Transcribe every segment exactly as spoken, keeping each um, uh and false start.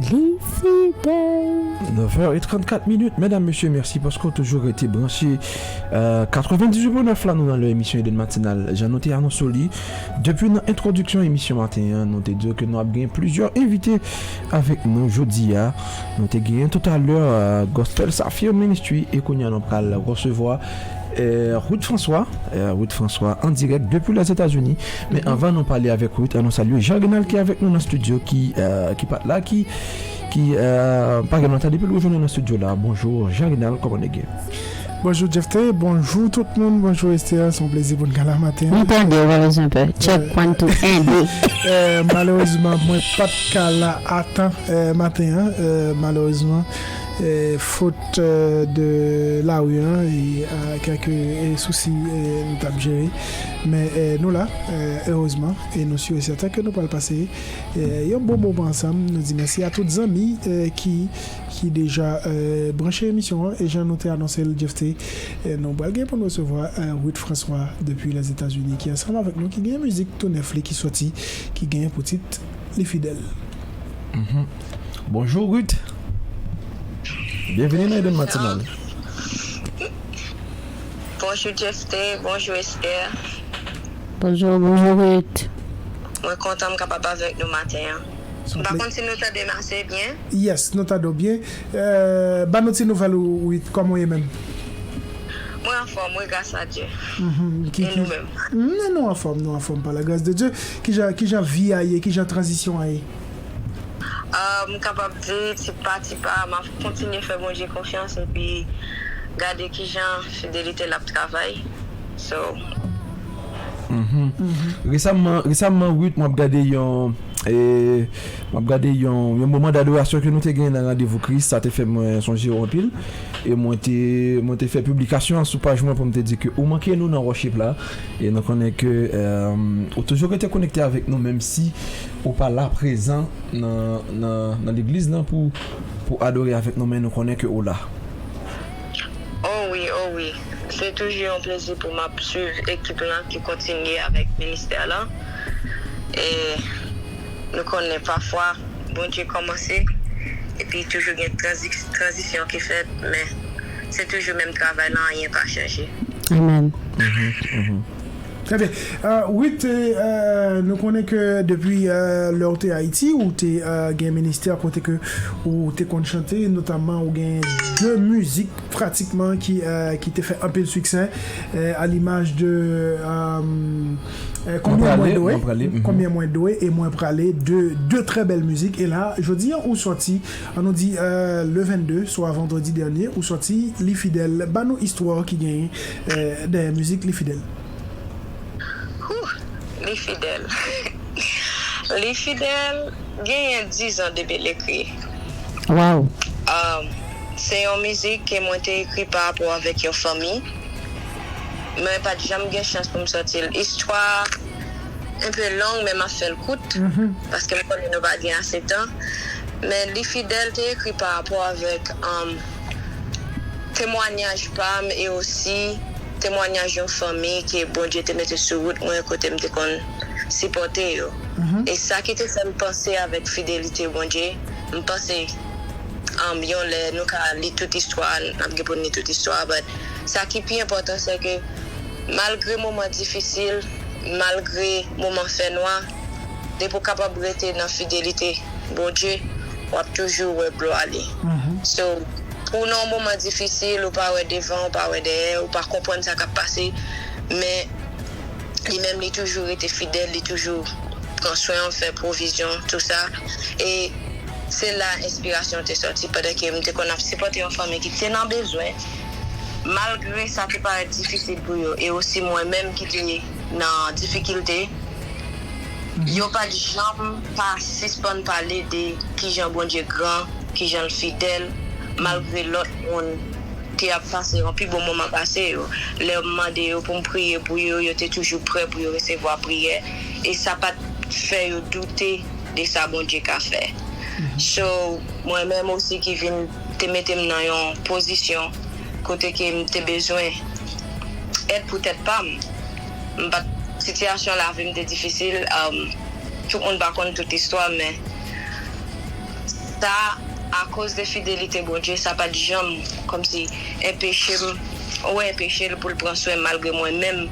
Li fidèl. Neuf heures et trente-quatre minutes. Medam, mesye, mèsi paske w toujou rete branche, euh, quatre-vingt-dix-huit point neuf la, nou nan lè emisyon Eden Matinal. Jan nou te anonse w li, depi nan entwodiksyon emisyon maten an, nou te di w ke nou ap gen plizyè envite avèk nou jodi a. Nou te genyen toutalè, euh, Gospel Saphir Ministry, e kounye a nou pral resevwa, euh, Ruth François, euh, Ruth François an dirèk depi Lèzetazini. Men anvan nou pale avèk Ruth, an nou salye Jean Renald ki avèk nou nan estidyo, ki, euh, ki pa t la, ki, ki, euh, pa gen lontan depi l rejwenn nou nan estidyo la. Bonjou, Jean Renald, kòman nou ye? Bonjou, Jeff T. Bonjou, tout moun. Bonjou, Esther. Se yon plezi pou n ka la maten an. M tande w, pa bezwen pè. Check, euh, one, two, un, deux. Euh, malerezman, mwen pa t ka la a tan, euh, maten an. Euh, malerezman, euh, fot, euh, de lari an e, euh, kèk, euh, sousi, euh, nou t ap jere. Men, euh, nou la, euh, erezman, e nou si e sèten ke nou pral pase, euh, yon bon moman ansanm. Nou di mèsi a tout zanmi, euh, ki, ki deja, euh, branche emisyon an. E jan nou te anonse l, Jeff T, euh, nou pral gen pou nou resevwa, euh, Ruth François depi Lèzetazini, ki ansanm avèk nou, ki gen mizik tou nèf li ki soti, ki gen pou tit Li Fidèl. Mhm. Bonjou, Ruth. Byenvini nan Eden Matinal. Bonjou, Jeff T. Bonjou, Esther. Bonjou, bonjou, Ruth. Mwen kontan m kapab avèk nou maten an. M pa konn si nou tande m ase byen. Yes, nou tande w byen. Euh, ban nou ti nouvèl ou, Ruth, kòman w ye menm? Mwen anfòm, wi, gras a Dye. Mhm. Ki, e ki, nou menm? Mm, nou anfòm, nou anfòm, pa la grâce de Dieu. Kijan, kijan vi a ye, kijan tranzisyon a ye? Ah, m kapab di, ti pa ti pa, m ap kontinye fè Bondye konfyans epi gade kijan fidelite l ap travay. So, mhm. Mhm. Resamman, resamman, Ruth, m ap gade yon, e, m ap gade yon, yon moman dadorasyon ke nou te genyen nan Randevou Kris, sa te fè mwen sonje w anpil. E mwen te, mwen te fè piblikasyon an sou paj mwen pou m te di ke ou manke nou nan worship la. E nou konnen ke, euh, ou toujou rete konekte avèk nou, menm si ou pa la prezan nan, nan, nan legliz lan pou, pou adore avèk nou, men nou konnen ke ou la. Oh wi, oh wi. Se toujou yon plezi pou m ap swiv ekip lan ki kontinye avèk ministè lan. E nou konnen pafwa Bondye kòmanse, epi toujou gen tranzi-, tranzisyon ki fèt, men se toujou menm travay lan, anyen pa chanje. Amen. Mhm, mhm. Trè byen. Euh, Ruth, euh, nou konnen ke depi, euh, lè w te Ayiti, ou te, euh, gen ministè kote ke ou te konn chante, notamman ou gen de mizik pratikman ki, euh, ki te fè anpil siksè, euh, a limaj de, euh, euh, Konbyen Mwen Dwe, Konbyen Mwen Dwe e Mwen Prale, de, de trè bèl mizik. E la, jodi an, ou sòti, an nou di, euh, le vennde, swa vandredi dènye, ou sòti Li Fidèl. Ban nou istwa ki genyen, euh, dèyè mizik Li Fidèl. Whew, Li Fidèl. Li Fidèl genyen diz an depi l ekri. Wow. Um, se yon mizik ke mwen te ekri pa rapò avèk yon fanmi. Mwen pa t janm gen chans pou m sòti l. Istwa enpe long, men m ap fè l kout, paske m konnen nou pa gen ase tan. Men Li Fidèl te ekri pa rapò avèk, um, temwanyaj pa m e osi temwanyaj yon fanmi ke Bondye te mete sou wout mwen, kote m te konn sipòte yo. E sa ki te fè m panse avèk fidelite Bondye, m panse, um, yon lè nou ka li tout istwa, n ap gen pou n li tout istwa, but sa ki pi enpòtan, se ke malgre moman difisil, malgre moman fènwa, depi w kapab rete nan fidelite Bondye, w ap toujou wè glwa li. So, pou w nan yon moman difisil, ou pa wè devan, ou pa wè dèyè, ou pa konprann sa k ap pase, men li menm, li toujou rete fidèl, li toujou pran swen w, fè pwovizyon, tou sa. E se la enspirasyon te sòti, pandan ke m te konn ap sipòte yon fanmi ki te nan bezwen. Malgre sa te parèt difisil pou yo, e osi mwen menm ki te nan difikilte, yo pa t janm pa sispann pale de kijan Bondye gran, kijan l fidèl, malgre lòt moun te ap pase yon pi bon moman pase yo. Lè m mande yo pou m priye pou yo, yo te toujou prè pou yo resevwa priyè. E sa pa t fè yo doute de sa Bondye ka fè. So, mwen menm osi ki vin te mete m nan yon pozisyon kote ke m te bezwen èd pou tèt pa m. M pa t, sitiyasyon lavi m te difisil, um, tout moun pa konn tout istwa, men sa, akoz de fidelite Bondye, sa pa t janm kòmsi enpeche m, ou enpeche l pou l pran swen malgre mwen menm,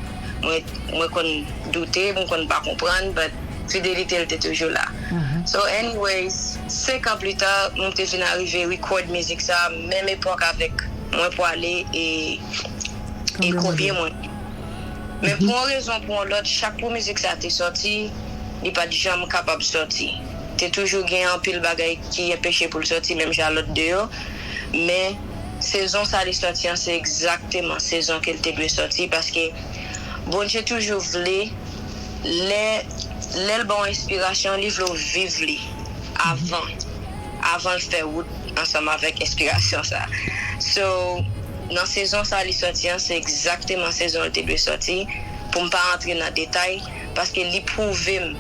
mwen, mwen konn doute, mwen konn pa konprann, but fidelite l te toujou la. So, anyways, senk an pli ta, mwen te vin arive record mizik sa, menm epòk avèk Mwen Pwale e, e Konbyen Mwen Dwe. Men pou yon rezon, pou yon lòt, chak pou mizik sa te sòti, li pa t janm kapab sòti. Te toujou gen anpil bagay ki enpeche pou l sòti, menm jan lòt de yo. Men, sezon sa li sòti an, se egzakteman sezon ke l te dwe sòti, paske Bondye toujou vle, lè, lè l ba w enspirasyon, li vle w viv li avan, avan l fè wout ansanm avèk enspirasyon sa. So, nan sezon sa li sòti an, se egzakteman sezon l te dwe sòti, pou m pa antre nan detay, paske li pwouve m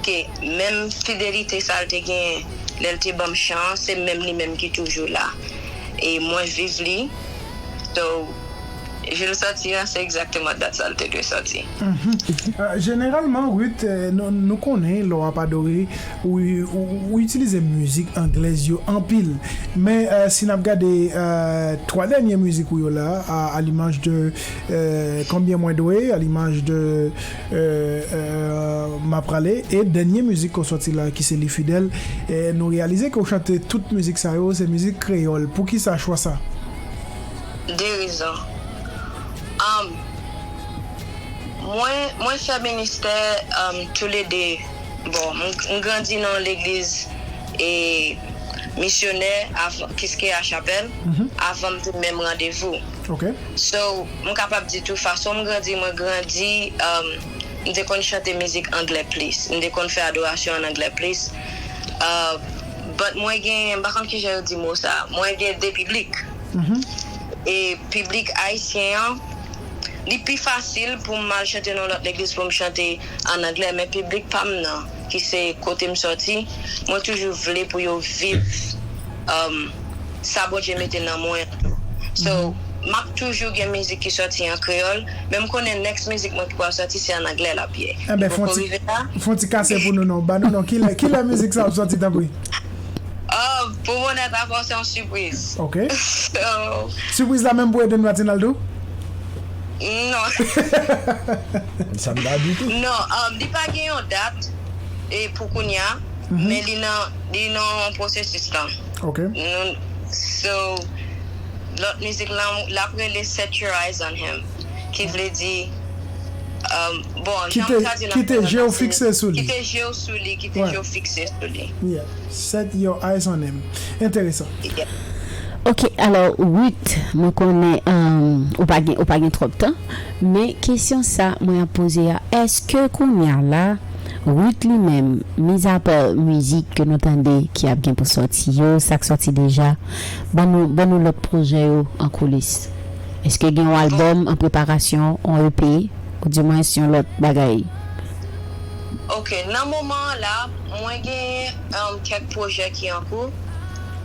ke menm fidelite sa l te genyen lè l te ban m chan an, se menm li menm ki toujou la. E mwen viv li. So, jou l sòti an, se egzakteman dat sa l te dwe sòti. Euh, jeneralman, Ruth, euh, nou, nou konnen lè w ap adore, ou, ou, ou itilize mizik anglèz yo anpil. Men euh, si n ap gade euh, twa dènye mizik ou yo la, a, a limaj de euh, Konbyen Mwen Dwe, a limaj de euh, euh, M ap Prale, e dènye mizik ke w sòti la, ki se Li Fidèl, euh, nou reyalize ke w chante tout mizik sa yo, se mizik kreyòl. Poukisa chwa sa? De rezon. Um, mwen, mwen fè ministè um, toulede. Bon, m, m grandi nan yon legliz e misyonè avan, Kiskeya Chapel, avan m te menm randevou. Ok. So, m kapab di tou fason m grandi, mwen grandi, um, m te konn chante mizik anglè plis. M te konn fè adorasyon an anglè plis. Uh, but mwen gen, m pa konn kijan yo di mo sa, mwen gen de piblik. E piblik ayisyen an, li pi fasil pou m al chante nan lòt legliz pou m chante an anglè, men piblik pa m nan, ki se kote m sòti, mwen toujou vle pou yo viv um, sa Bondye mete nan mwen an tou. So, m ap toujou gen mizik ki sòti an kreyòl, men m konnen next mizik mwen ki pral sòti se an anglè l ap ye. Li poko rive la. Fon ti kase pou nou non. Ba nou non. Kilè, kilè mizik sa ap sòti tanpri? Oh, pou bonè pa fò se yon sipriz. Ok. So, Sipriz la menm pou Eden Matinal tou? Non. Sa m pa ditou. Non, um, li pa gen yon dat e pou kounye a, men li nan, li nan yon pwosesis lan. Ok. Nou, so, lòt mizik lan, l ap rele Set Your Eyes on Him, ki vle di, um, bon, jan m ka di l an kreyòl la, se kite je w sou li, kite je w sou li, kite je w fikse sou li. Yeah. Set your eyes on him. Enteresan. Yeah. Ok, alò, Ruth, mwen konnen um, ou pa gen, ou pa gen twòp tan, men kesyon sa mwen ap poze a, èske kounye a la, Ruth li menm, mizapa mizik ke nou tande ki ap gen pou sòti yo, sa k sòti deja, ban nou, ban nou lòt pwojè yo an koulis? Èske gen yon albòm an preparasyon, yon E P, oudimwens yon lòt bagay? Ok, nan moman an la, mwen gen um, kèk pwojè ki an kou,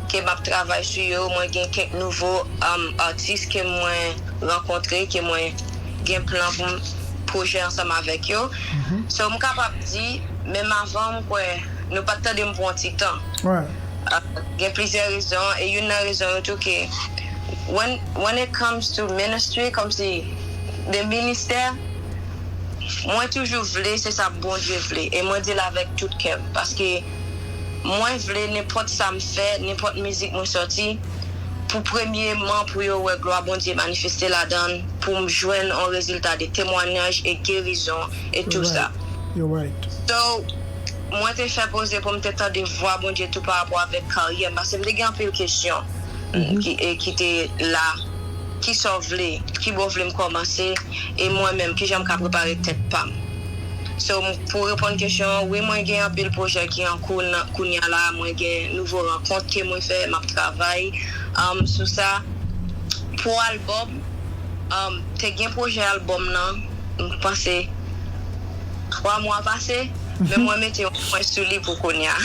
ke m ap travay sou yo. Mwen gen kèk nouvo um, atis ke mwen rankontre, ke mwen gen plan pou m pwojè ansanm avèk yo. So, m kapab di, menm avan, m kwè, nou pa t tande m pou yon ti tan. Wè. Uh, gen plizyè rezon, e youn nan rezon yo tou ke, when, when it comes to ministry, kòmsi de ministè, mwen toujou vle se sa Bondye vle, e mwen di l avèk tout kè m, paske mwen vle nenpòt sa m fè, nenpòt mizik mwen sòti, pou premyeman pou yo wè glwa Bondye manifeste ladan l, pou m jwenn yon rezilta de temwanyaj e gerizon e tou sa. You're right. So, mwen te fè poze pou m te tande vwa Bondye tou pa rapò avèk karyè m, paske m te gen anpil kesyon ki, e, ki te la. Kisa w vle? Ki bò w vle m kòmanse? E mwen menm, kijan m ka prepare tèt pa m? So, m- pou reponn kesyon an, wi, mwen gen anpil pwojè ki an kou nan- kounye a la, mwen gen nouvo rankont ke mwen fè, m ap travay um, sou sa. Pou albòm, um, te gen pwojè albòm nan, m panse twa mwa pase, men mwen mete yon pwen sou li pou kounye a.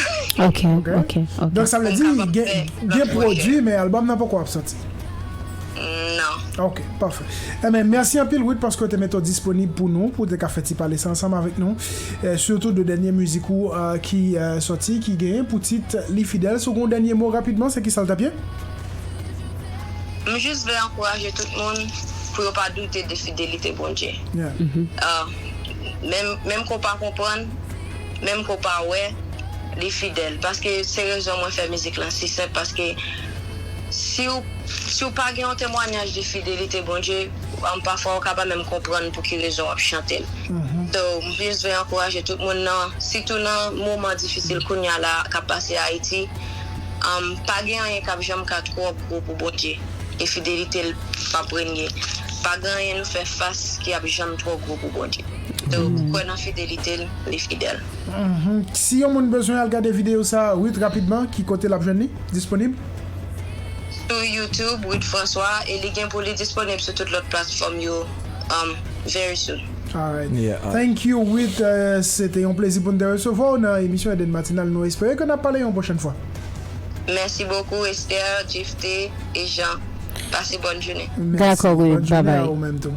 Ok, ok, ok. Donk sa vle di gen, gen pwodui, men albòm nan poko ap sòti. Non. Ok, pafè. Enben, mèsi anpil, Ruth, paske w te mete w disponib pou nou, pou w te ka fè ti pale sa ansanm avèk nou. Eh, sitou de dènye mizik ou eh, ki eh, sòti, ki genyen pou tit Li Fidèl. Si w gen yon dènye mo rapidman, se ki sa l t ap ye? M jis vle ankouraje tout moun pou yo pa doute de fidelite Bondye. Yeah. Ah, menm, menm ke w pa konprann, menm ke w pa wè, li fidèl. Paske se rezon mwen fè mizik lan si senp, paske si w, si w pa gen yon temwanyaj de fidelite Bondye, um, pafwa w ka pa menm konprann pou ki rezon w ap chante l. So, m jis vle ankouraje tout moun nan, sitou nan moman difisil kounye a la k ap pase Ayiti, um, pa gen anyen k ap janm ka twò gwo pou Bondye. E fidelite l p ap renye. Pa gen anyen nou fè fas ki ap janm twò gwo pou Bondye. So, kwè nan fidelite l, li fidèl. Mhm. Si yon moun bezwen al gade videyo sa, Ruth, rapidman, ki kote l ap jwenn li? Disponib? Sou YouTube, Ruth François, e li gen pou li disponib sou tout lòt platfòm yo, um, very soon. Alright. Yeah, uh, Thank you, Ruth. Euh, se te yon plezi pou n te resevwa w nan emisyon Eden Matinal. Nou espere ke n ap pale yon pwochèn fwa. Mèsi bokou, Esther, Gifté e Jean. Pase bòn jounen. Mèsi. Dakò, Ruth. Bòn jounen Bye bye. A ou menm tou.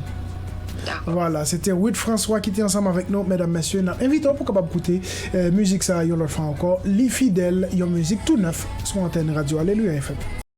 Dakò. Vwala, se te Ruth François ki te ansanm avèk nou, medam, mesye. N ap envite w pou w kapab koute eh, mizik sa a yon lòt fwa ankò. Li Fidèl, yon mizik tou nèf sou antèn Radyo Aleluya F M.